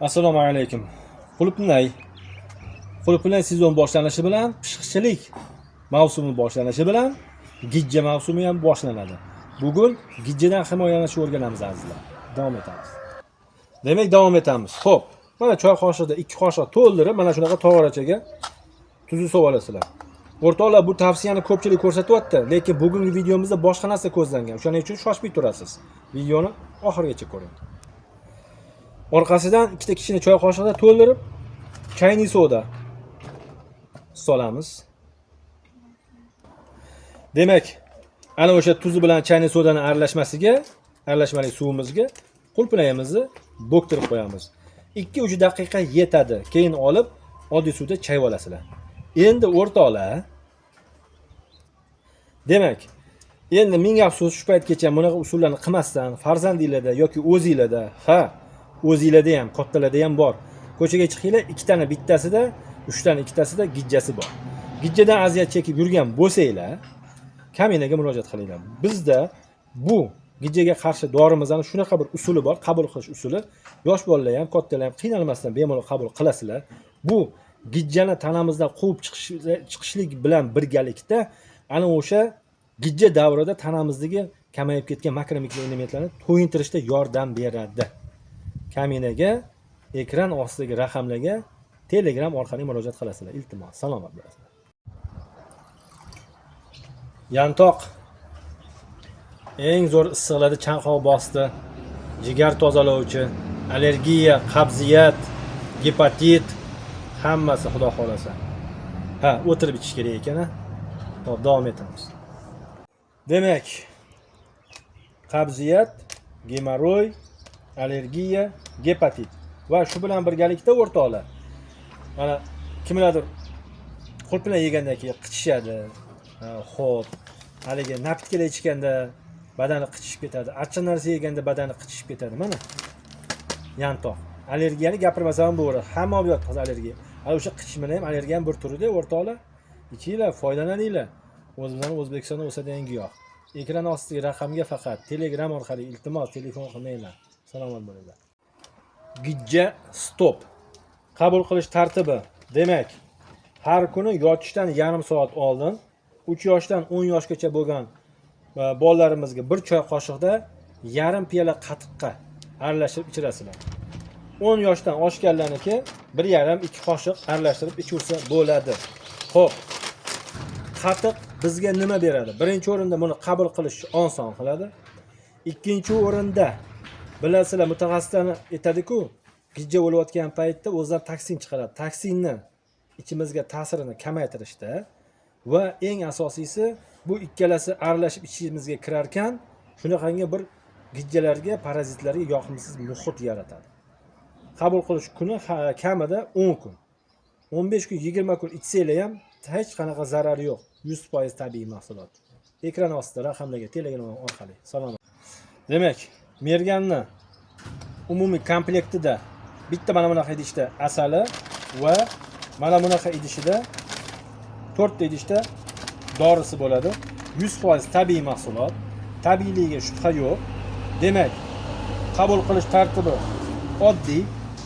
Assalomu alaykum. Qulupnay. Qulupnay sezon boshlanishi bilan, pishiqchilik mavsumi boshlanishi bilan gijja mavsumi ham boshlanadi. Bugun gijjadan himoyalanishni o'rganamiz, azizlar. Davom etamiz. Demak, davom etamiz. Xo'p, mana choy qoshiqda 2 qoshiq to'ldirib, mana shunaqa tog'orachaga tuzni solib olasizlar. O'rtoqlar, bu tavsiyani ko'pchilik ko'rsatyapti, lekin bugungi videomizda boshqa narsa ko'zlangan. O'shaning uchun shoshmay turasiz. Videoni oxirigacha ko'ring. Orqasidan ikkita kichkina choy qoshiqda to'ldirib чайный soda solamiz. Demak, ana o'sha tuzi bilan чайный sodani aralashmasiga, aralashmali suvimizga qulpinayimizni bo'ktirib qo'yamiz. 2-3 daqiqa yetadi. Keyin olib oddiy suvda chayib olasizlar. Endi, o'rtoqlar, demak, endi ming afsus, shu paytgacha bunaqa usullarni qilmasdan farzandinglarda yoki o'zinglarda, ha, o'zinglarda ham, kattalarda ham bor. Ko'chaga chiqinglar, ikkitani bittasida, uchtani ikkitasida gijjasi bor. Gijjadan aziyat chekib yurgan bo'lsanglar, kaminaga murojaat qilinglar. Bizda bu gijjaga qarshi dorimizni shunaqa bir usuli bor, qabul qilish usuli. Yosh bolalar ham, kattalar ham qiynalmasdan bemalol qabul qilasizlar. Bu gijjani tanamizdan quvib chiqishlik bilan birgalikda ana o'sha gijja davrida tanamizdagi kamayib ketgan makro mikroelementlarni to'yintirishda yordam beradi. Kaminaga ekran ostidagi raqamlarga Telegram orqali murojaat qilasizlar. Iltimos, salomat bo'lasizlar. Yantoq eng zo'r issiqlarda chanqoq bosdi, jigar tozalovchi, allergiya, qabziyat, gepatit, hammasi, xudo xohlasa. Ha, o'tirib ichish kerak ekan, a? Xo'p, davom etamiz. Demak, qabziyat, gemoroy, allergiya, gepatit va shu bilan birgalikda, o'rtoqlar, mana kimlardir qulupnay yegandan keyin qichishadi. Ha, xo'p, haligi напитка lar ichganda badani qichishib ketadi, achchiq narsa yeganda badani qichishib ketadi. Mana yantoq. Allergiyani gapirmasam ham bo'ladi, hamma olib yotdi hozir allergiya. Ana o'sha qichishmani ham, allergiya ham bir turida, o'rtoqlar. Ichinglar, foydalaninglar. O'zimizni O'zbekistonda o'sadigan giyoh. Ekran ostidagi raqamga faqat Telegram orqali, iltimos, telefon qilmanglar. Salomat bo'linglar. Gijja stop. Qabul qilish tartibi. Demak, har kuni yotishdan yarim soat oldin 3 yoshdan 10 yoshgacha bo'lgan bolalarimizga bir choy qoshiqda yarim piyola qatiqqa aralashtirib ichirasizlar. 10 yoshdan oshganlarniki 1,5-2 qoshiq aralashtirib ichursa bo'ladi. Xo'p. Qatiq bizga nima beradi? Birinchi o'rinda buni qabul qilish oson qiladi. Ikkinchi o'rinda, bilasizlar, mutaxassislar aytadi-ku, gijja bo'layotgan paytda o'zidan toksin chiqaradi. Toksinni ichimizga ta'sirini kamaytirishda va eng asosiysi, bu ikkalasi aralashib ichimizga kirar ekan, shunaqangi bir gijjalarga, parazitlarga yoqimsiz muhit yaratadi. Qabul qilish kuni kamida 10 kun. 15 kun, 20 kun ichsanglar ham hech qanaqa zarari yo'q. 100% tabiiy mahsulot. Ekran ostida raqamlarga Telegram orqali. Salomat. Demak, merganni umumiy komplektida bitta mana bunaqa idishda asali va mana bunaqa idishida, to'rtta idishda dorisi bo'ladi. 100% tabiiy mahsulot. Tabiiyligiga shubha yo'q. Demak, qabul qilish tartibi oddiy.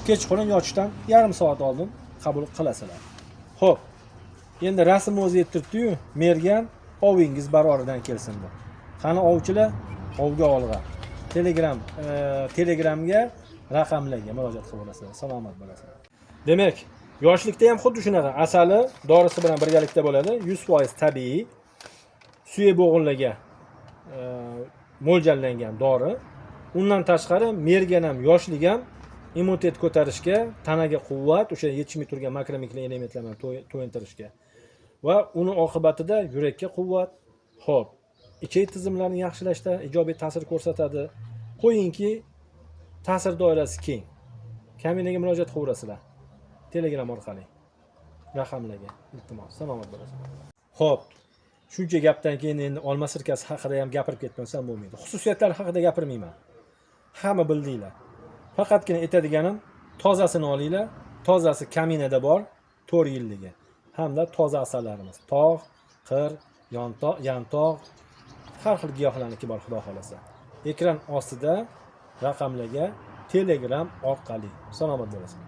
Kechqurun yotishdan yarim soat oldin qabul qilasizlar. Xo'p, endi rasm o'zi aytib turibdi-yu, mergan ovingiz baroridan kelsin deb. Qani ovchilar, ovga olg'a. Telegramga raqamlarga murojaat qilib olasizlar. Salomat bo'lasizlar. Demak, yoshlikda ham xuddi shunaqa asali dorisi bilan birgalikda bo'ladi. 100% tabiiy. Suyak bo'g'inlarga mo'ljallangan dori. Undan tashqari mergan ham, yoshlik ham immunitet ko'tarishga, tanaga quvvat, o'sha yetishmay turgan makro mikroelementlar bilan to'yintirishga va uni oqibatida yurakka quvvat, xo'p, ichak tizimlarini yaxshilashda ijobiy ta'sir ko'rsatadi. Qo'yingki, ta'sir doirasi keng. Kaminaga murojaat qilaverasizlar. Telegram orqali. Raqamlarga, iltimos. Salomat bo'lasizlar. Xo'p, shuncha gapdan keyin endi olma sirkasi haqida ham gapirib ketmasam bo'lmaydi. Xususiyatlari haqida gapirmayman. Hamma bildinglar. Faqatgina aytadiganim, tozasini olinglar. Tozasi kaminada bor, 4 yilligi. Hamda toza asallarimiz. Tog', qir, yantoq, yantoq, har xil giyohlarniki bor, xudo xohlasa. Ekran ostida raqamlarga Telegram orqali. Salomat bo'lasizlar.